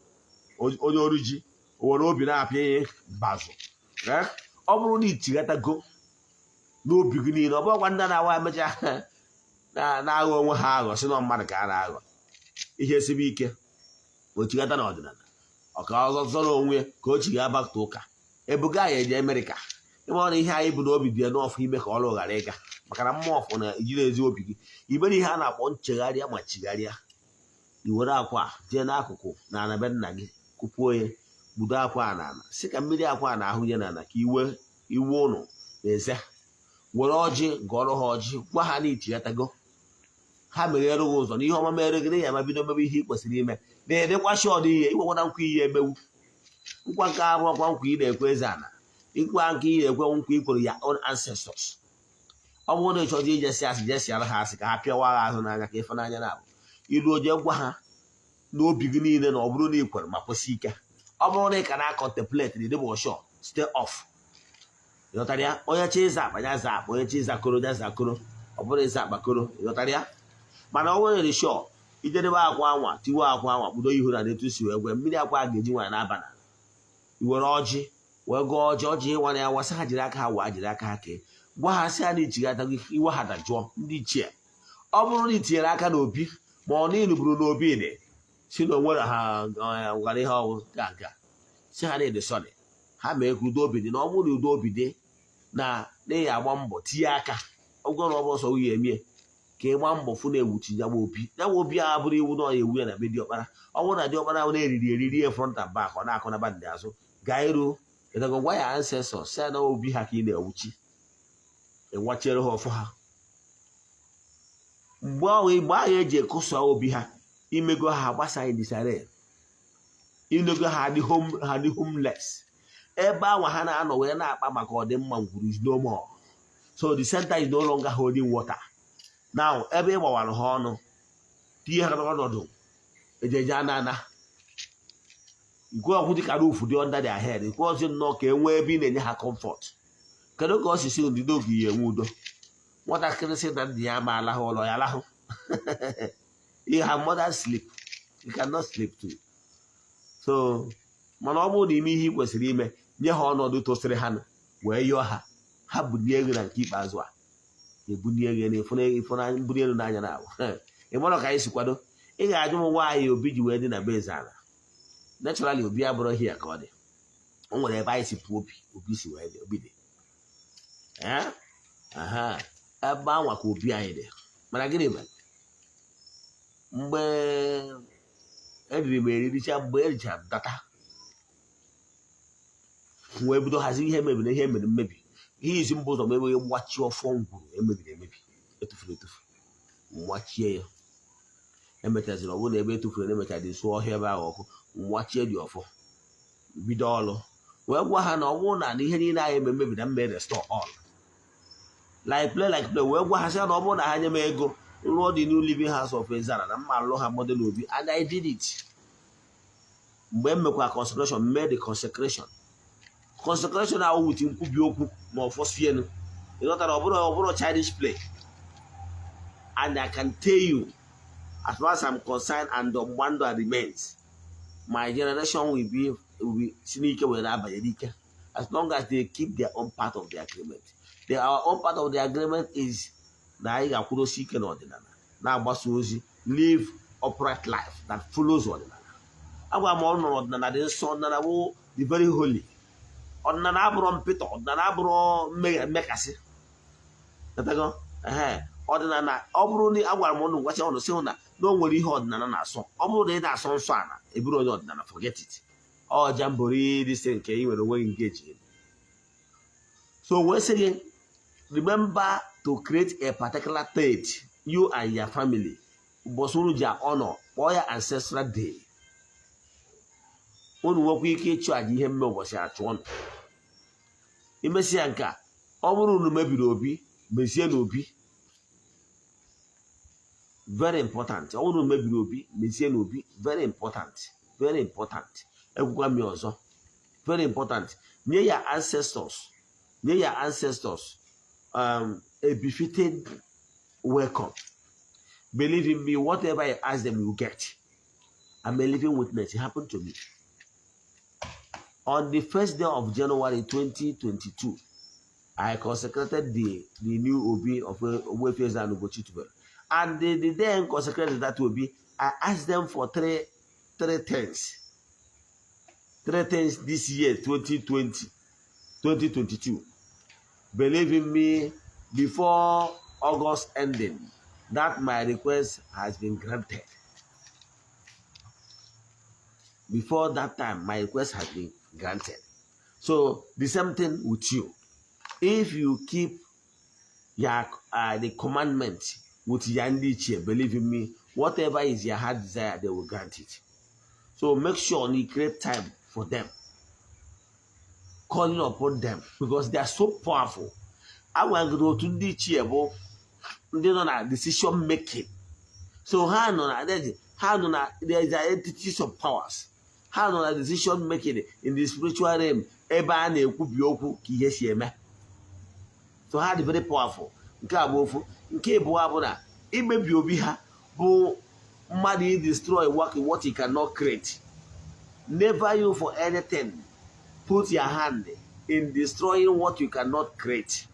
onye ori ji o were obi na-apịa ihe mbazụ. Ọ bụrụ na ichighatago n'obi gị niile, ọ bụrụkwa ndị na-awa emecha na-aghọ onwe ha aghọ, si na mmadụ ka a na-aghọ ihe sibe ike, o chighata n'ọdịnala, ọka ọzọ zọrọ onwe ka o chiga bakta ụka ebuga ya eje Amerịka. Ịma na ihe anyị bụ n'obi dị n'ọfụ ime ka ọrụ ghara ịga, maka na mmụọ ọfụ na ejiri ezi obi gị imere ihe a na-akpọ nchegharịa ma chigharịa, i were akwa jee n'akụkụ na ana be nna gị, kụpuo ya, gbudo akwa a n'ala, si ka mmiri akwa a na-ahụ ya n'ala, ka iwe iwe ụnụ na-eze. Were ọjị gọrọ ha ọjị, gwa ha na ichighatago, ha meghere gị ụzọ na ihe ọma mere gị na ya ma bido mebe ihe ị kwesịrị ime, na-edekwa shọd ihe ikwekwana nkwa ihe emewu nkwa nke abụọ kwa nkwa ị na-ekwe eze ana, nkwa nke ị na-ekwe, nkwa ị kwere ya own ancestors. Ọ bụrụ na ị chọrọ ijesi asị, jesiara ha asị ka ha pịawa ha azụ n'anya, ka ịfụnanya na-abụ iru oje gwa ha n'obi gị niile na ọ bụrụ na ị kwere ma kwesị ike. Ọ bụrụ na ị ka na-contemplate na ịdịbụ sure, stay off. Ịghọtara ya? Onye chi ịza akpa ya za akpa, onye chi ịza koro ya za koro, ọ bụrụ ịza akpa koro. Ịghọtara ya? Mana ọ nwere sure, ijedebe akwa anwa, tiwe akwa anwa, kpudo ihu na etu si wee gwe mmiri akwa a ga-eji nwaanyị n'aba na iwere ọjị wee gụọ ọjị, ọjị ịnwa ya wasị ha jiri aka ha waa, jiri aka ha kee, gwa ha sị ha na ichighata gị, iwe ha dajụọ. Ndị ichie, ọ bụrụ na i tinyere aka n'obi ma ọ na ịnụburu n'obi dị si na onwere ha gwara ihe ọwụ ga aga, si ha na-ede sorry, ha mee ka udo obi dị. Na ọ bụrụ na udo obi dị na na agba mbọ tinye aka ọgwụ na ọ bụ ọsọ nwunye emie ka ị gbaa mbọ fụ na ewuchi ya obi, ya bụ obi a bụrụ iwu na ọ ya ewu ya na be diọkpara. Ọ bụrụ na diọkpara ahụ na-eriri eriri ya front and back, ọ na-akụ na bandị azụ gaa iru ịdago, gwa ya ancestors si na obi ha ka ị na-ewuchi, ịwachiere ha ọfọ ha. Mgbe ahụ, mgbe ahụ eji ekụsa obi ha, imego ha agbasaghị disarray, inego ha dị home, ha dị homeless. Ebe ahụ ha na-anọ wee na-akpa maka ọdịmma ngwuru is no more, so the center is no longer holding water now. Ebe ị gbawara ha ọnụ, tinye ha n'ọnọdụ ejeje anana ikwe ọkwụ dịka roof dị under their head, ikwe ọzọ nnọọ ka e nwee ebe ị na-enye ha comfort. Kedu ka ọ si si ndịdo oge ya enwe udo? Nwatakịrị sị na nna ya ma alahụ ụlọ ya alahụ. You have mother sleep, you cannot sleep too. So mana ọ bụrụ na ime ihe ị kwesịrị ime, nye ha ọnọdụ tosiri ha wee yọọ ha, ha bulie ego na nke ikpeazụ a ebulie ego na ịfụnanya, mbuli elu n'anya na abụ. Ị mara ka anyị si kwado. Ị ga-ajụ m nwaanyị obi ji wee dị na be eze ala. Naturally, obi abụrụ hia ka ọ dị. O nwere ebe anyị si pụọ, obi obi si wee dị, obi dị. Ee, aha ebe anwa ka obi anyị dị. Mana gịnị mere mgbe eriri m eriricha, mgbe erichara m data, wee bido hazi ihe mebiri, ihe mere mmebi, ihe izi mbụ ụzọ m enweghị mgbachi ọfọ ngwuru emebiri emebi, etufuru etufu, mgbachie ya. Emechaziri, ọ bụrụ na ebe etufuru emechara dị sụọ ọhịa ebe ahụ ọkụ, mgbachie dị ọfọ, bido ọlụ, wee gwa ha na ọ bụrụ na ihe niile anyị eme mmebi na mme restore all, like play like play. Wee gwa ha sị na ọ bụrụ na ha nye m ego Rụọ the new living house of Ezana na mma alụ ha model obi, and I did it. Mgbe m mekwa consecration, mee the consecration ahụ with nkwubi okwu ma ọ fọsienu, ịghọtara? Ọ bụrụ childish play. And I can tell you, as far as I'm concerned and ọgbụgba ndụ remains, my generation will be si n'ike wee na-abanye n'ike, as long as they keep their own part of the agreement. Our own part of the agreement is na anyị ga-akwụdosi ike n'ọdịnala, na-agbasa ozi, live upright life that follows ọdịnala. Agwa m ọnụ nọrọ, ọdịnala dị nsọ, ọdịnala bụ the very holy. Ọdịnala abụrọ mpịtọ, ọdịnala abụrọ mmekasị. Ghọtago? Ehe, ọdịnala, ọ bụrụ na agwara m ụnụ, gwacha ụnụ, sị hụ na o nwere ihe ọdịnala na-asọ. Ọ bụrụ na ị na-asọ nsọ ala, eburu onye ọdịnala, forget it. Ọ jamboree dị nke ị nwere onwe gị nke eji. So wee sị gị, remember to create a particular date, you and your family, ụbọchị unu ji honor, kpọọ ya ancestral day. Unu nwekwa ike ịchụ àjà ihe mme ụbọchị achụ ọnụ imesi ya. Nke a, ọ bụrụ unu mebiri obi, mezie n'obi. Very important. Ọ bụrụ unu mebiri obi, mezie n'obi. Very important, very important. Ekwukwa m ya ọzọ, very important. Nye ya ancestors a befitting welcome. Believe in me, whatever you ask them, you get. I'm a living witness. It happened to me on the first day of January 2022. I consecrated the new Obi of Ogbuefi Eze-Ana Ugochi Tubelu. And the day I consecrated that Obi, I asked them for three things. Three things this year, 2020, 2022. Believe in me, before August ending, that my request has been granted. Before that time, my request has been granted. So the same thing with you. If you keep your the commandment with your ndị ichie, believe in me, whatever is your heart desire, they will grant it. So make sure you create time for them, calling upon them, because they are so powerful. Agwagoro otu ndị ichie bụ ndị nọ na decision making. So ha nọ na there is entities of powers. Ha nọ na decision making in the spiritual realm, ebe a na-ekwubi okwu ka ihe si eme. So ha dị very powerful. Nke a bụ ofu. Nke ịbụọ bụ na imebi obi ha bụ mmadụ i destroy what you cannot create. Never you for anything put your hand in destroying what you cannot create,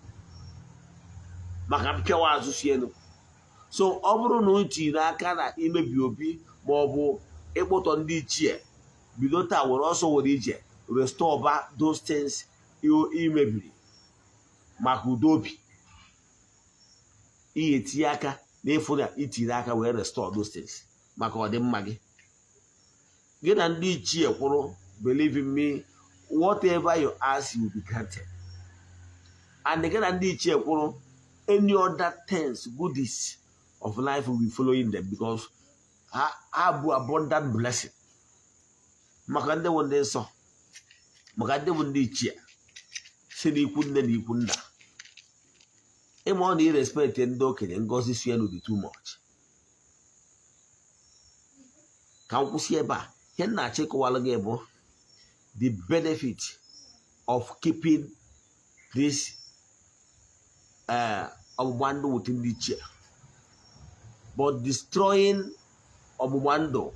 maka mpịawa azụ si elu. So ọ bụrụ na o tiri aka na imebi obi ma ọ bụ ịkpụtọ ndị ichie, bido taa were ọsọ were ije restore back those things imebiri maka udo obi. Ihe etinye aka n'ịfụ na itiri aka wee restore those things maka ọdịmma gị. Gị na ndị ichie kwụrụ, believe in me, whatever you ask, you will be granted. And gị na ndị ichie kwụrụ, any other things, goodies of life will be following them, because ha bụ abundant blessing maka ndị bụ ndị nsọ, maka ndị bụ ndị ichie si n'ikwu nne na ikwu nna. Ịma ọ na irespect ndị okenye, ngozi si elu dị too much. Ka m kwụsị ebe a. Ihe m na-achọ ịkọwalụ gị bụ the benefit of keeping this ọgbụgba ndụ with ndị ichie, but destroying ọgbụgba ndụ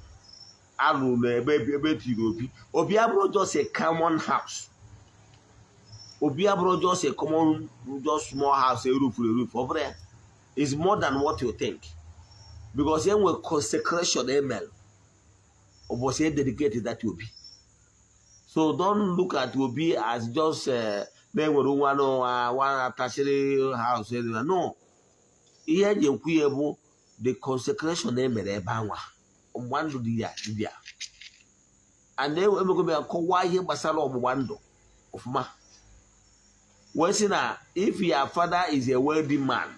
alụrụ n'ebe ebe etiri obi. Obi abụrụ just a common house. Obi abụrụ just a common, just small house erufuru erufu. Ọ bụrụ ya is more than what you think, because enwe consecration emel ụbọchị e dedicate that obi. So don't look at obi as just na-enwere nwa nwa atachiri house. No, ihe eji ekwu ya bụ the consecration emere ebe anwa, ọgbụgba ndụ dị ya dị ya. And emego m ya kọwaa ihe gbasara ọgbụgba ndụ ọfụma, wee sị na if your father is a wealthy man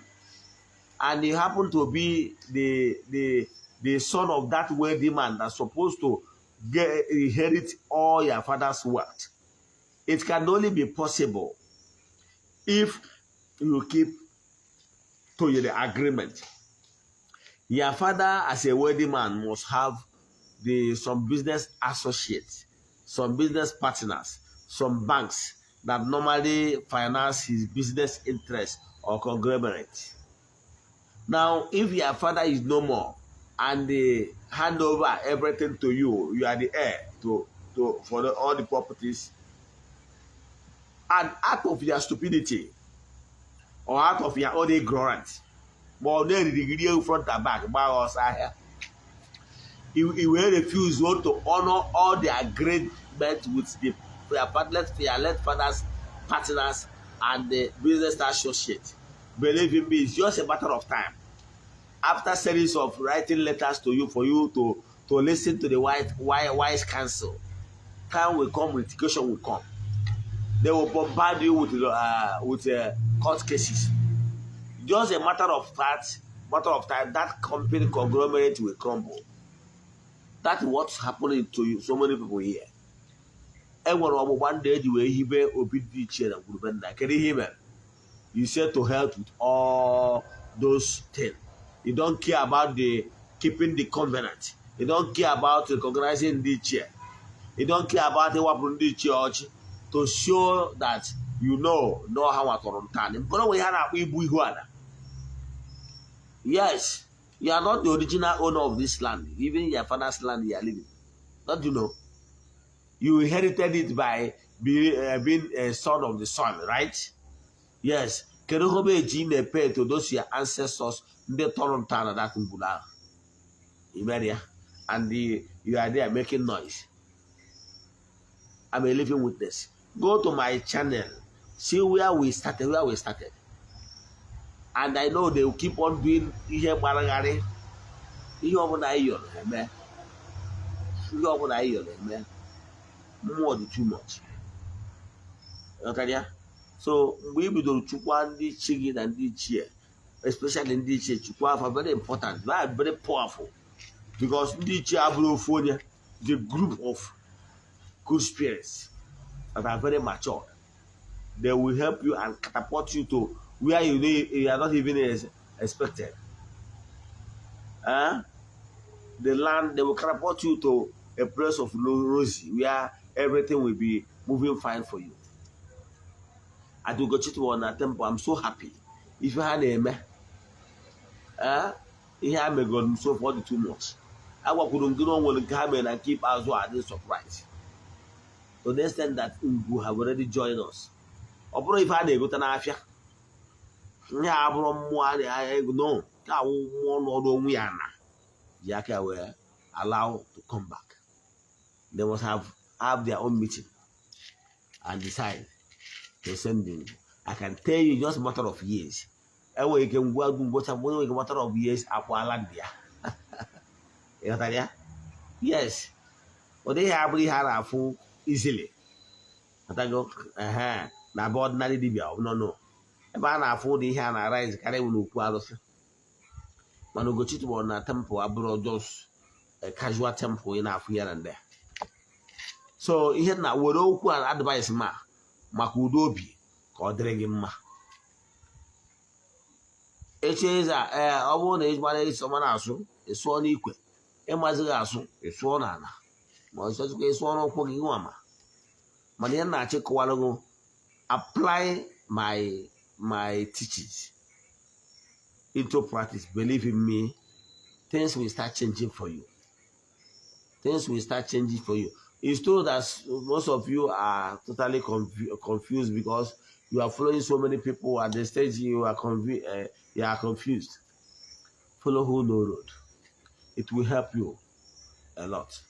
and you happen to be the son of that wealthy man that's supposed to inherit all your father's wealth, it can only be possible if you keep to your agreement. Your father, as a wealthy man, must have the some business associates, some business partners, some banks that normally finance his business interests or conglomerate. Now, if your father is no more and they hand over everything to you, you are the heir to for all the properties, and out of your stupidity or out of your own ignorance, ma ọ na-eriri gị front and back gbaa ọsọ ahịa, he will refuse to honor all the agreement with their partners, their late father's partners and the business associate. Believe in me, it's just a matter of time. After series of writing letters to you for you to listen to the wise counsel, time will come, litigation will come. They will bombard you with court cases. Just a matter of fact, matter of time, that company conglomerate will crumble. That's what's happening to you, so many people here. E nwere ọgbụgba ndụ eji wee hibe obi dị iche na ngwurube nna. Kedu ihe i mere? You say to health with all those things. You don't care about the keeping the covenant. You don't care about recognizing ndị ichie. You don't care about ịwapụrụ ndị ichie ọchị to show that you know ha nwatọrọ ntọala mkpọrọ nwe ihe a na-akpọ ibu ihu ala. Yes, you are not the original owner of this land. Even your father's land you are living. Don't you know? You inherited it by being a son of the soil, right? Yes. Kedu homage ị na-pay to those your ancestors ndị tọrọ ntọala that ngwuru ahụ? I mere ya. And you are there making noise. I'm a living witness. Go to my channel. See where we started, where we started. And I know they will keep on doing ihe gbaragharị. Ihe ọbụla anyị yọrọ eme. Ihe ọbụla anyị yọrọ eme. Mmụọ dị too much. Ghọtara ya? So mgbe ị bidoro chukwa ndị chi gị na ndị ichie, especially ndị ichie, chukwa afa, very important, very, very powerful, because ndị ichie abụrụ ofu onye, the group of good spirits that are very mature. They will help you and catapult you to where you know you are not even expected. Huh? The land, they will catapult you to a place of rosy where everything will be moving fine for you. At Ugochi na temple, I'm so happy. Ife ha na-eme, eh? Ihe ha megoro m so far dị too much. Agwakwuru m gị na o nwere nke ha mere na nke ikpeazụ a dị surprise. To the extent that Ngwu have already joined us. Ọ bụrụ ife a na-egote n'afịa. Ihe a bụrụ mmụọ a na-ego, no, nke awụ mmụọ nọrọ onwe ya na ji aka wee allow to come back. They must have their own meeting and decide to send them. I can tell you, just matter of years. Enwere ike ngwa ngwụcha, nwere ike matter of years akpọala ndị ya. Ịghọtara ya? Yes. Ọ dịghị abụrụ ihe a na-afụ easily. Ghọtago? Ehe. Na be ordinary dibia, no, no. Ebe a na-afụ ụdị ihe a na-arise karịa bụ n'okwu arụsị. Mana Ugochi tụbọrọ na temple abụrụ just a casual temple ị na-afụ ya na ndị. So ihe na were okwu a, advice ma maka udo obi ka ọ dịrị gị mma. Echi ịza ee, ọ bụrụ na ị mara ịsọ mara asụ, ịsụọ n'ikwe, ịmazighị asụ, ịsụọ n'ala, ma ọ chọzikwa ịsụọ n'ụkwụ gị nwa. Ma mana ihe na-achọ ịkọwara gị, apply my teachings into practice. Believe in me, things will start changing for you. Things will start changing for you. It's true that most of you are totally confused because you are following so many people. At the stage you are confused. Follow who know road. It will help you a lot.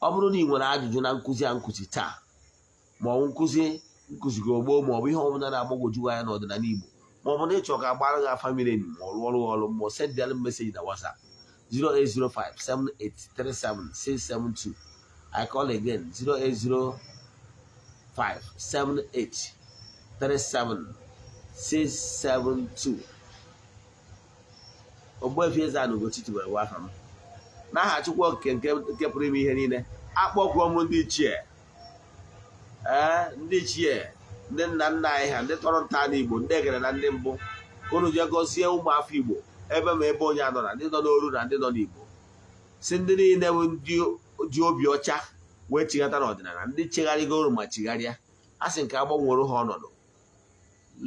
Ọ bụrụ na ị nwere ajụjụ na nkụzi a nkụzi taa, ma ọ bụ nkụzi nkụzigo gboo, ma ọ bụ ihe ọbụla na-agbagwoju anya n'ọdịnala Igbo, ma ọ bụ na ịchọ ka agbara gị afa miri emi, ma ọ rụọ ọrụ ọrụ mmụọ, send them message na WhatsApp 0805 7837 672. I call again, 0805 7837 672. Ogbuefi Eze-Ana Ugochi tubelu afa m. N'aha Chukwu Okike nke pụrụ ime ihe niile, akpọkwuo m ndị ichie, ee, ndị ichie, ndị nna nna anyị ha, ndị tọrọ ntọala Igbo, ndị egere na ndị mbụ, ka unu jee gọzie ụmụafọ Igbo Ebe ma ebe onye anọ na ndị nọ n'oru na ndị nọ n'Igbo, si ndị niile bụ ndị ji obi ọcha wee chighata n'ọdịnala, ndị chegharịgoro ma chigharịa, a sị nke agbanwere ha ọnọdụ.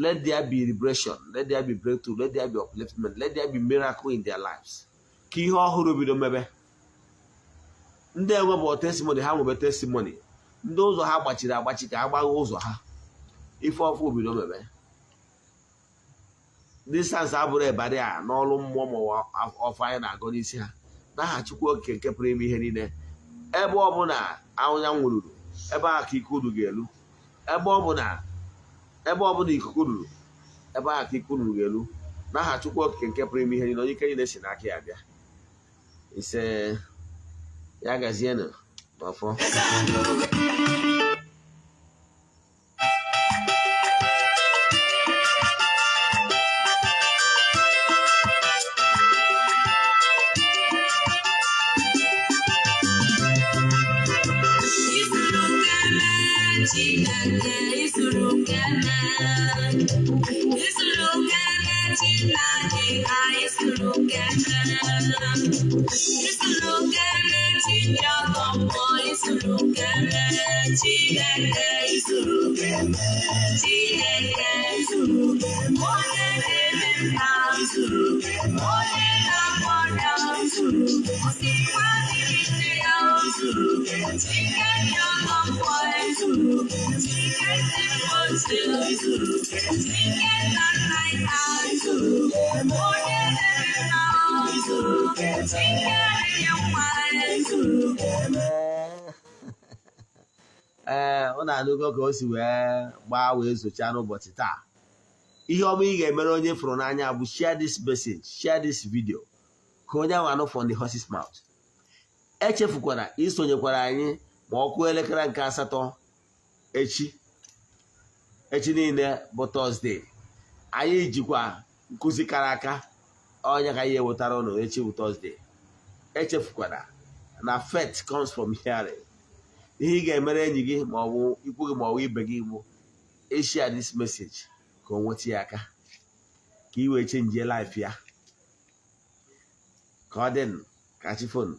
Let there be liberation, let there be breakthrough, let there be upliftment, let there be miracle in their lives, ka ihe ọhụrụ bido mebe. Ndị enwebụ testimony, ha nwebe testimony. Ndị ụzọ ha gbachiri agbachi, ka agbagha ụzọ ha, ife ọfụ bido mebe. Distance abụrụ ịbarị a n'ọrụ mmụọ ma ọfọ anyị na-agọ n'isi ha. N'aha Chukwu Okike nke pụrụ ime ihe niile, ebe ọ bụla anyanwụ ruru, ebe ahụ ka ike unu ga-elu. Ebe ọ bụla ikuku ruru, ebe ahụ ka ike unu ga-elu. N'aha Chukwu Okike nke pụrụ ime ihe niile, onye ike niile si n'aka ya bịa. Ise, ya gazienụ n'ọfọ. Isuru keme Chineke, isuru keme, isuru keme Chineke ha, isuru keme, isuru keme Chineke, isuru keme Chineke, isuru keme Chineke, isuru keme onye na-eme mma, isuru keme onye na-agwọ ọrịa, isuru keme osikwa dịrị nne ya, isuru keme Chineke ọgọngwọ, isuru keme Chineke mgbochi, isuru keme Chineke nna nna ya, isuru keme onye na-eme mma, isuru keme Chineke na-enye nwa, isuru keme. Ee, ọ na-anụgo ka o si wee gbaa wee zochaa n'ụbọchị taa. Ihe ọma ị ga-emere onye fụrụ n'anya bụ share this message, share this video, ka onye ahụ anụ from the horse's mouth. Echefukwara isonyekwara anyị ma ọ kụọ elekere nke asatọ echi. Echi niile bụ Thursday. Anyị jikwa nkụzi kara aka onye ka anyị ewetara ụnụ echi bụ Thursday. Echefukwara na faith comes from hearing. Ihe ị ga-emere enyi gị ma ọ bụ ikwu gị ma ọ bụ ibe gị bụ share this message, ka o nweta ya aka, ka ị wee change life ya. Ka ọ dị ka chi fonu.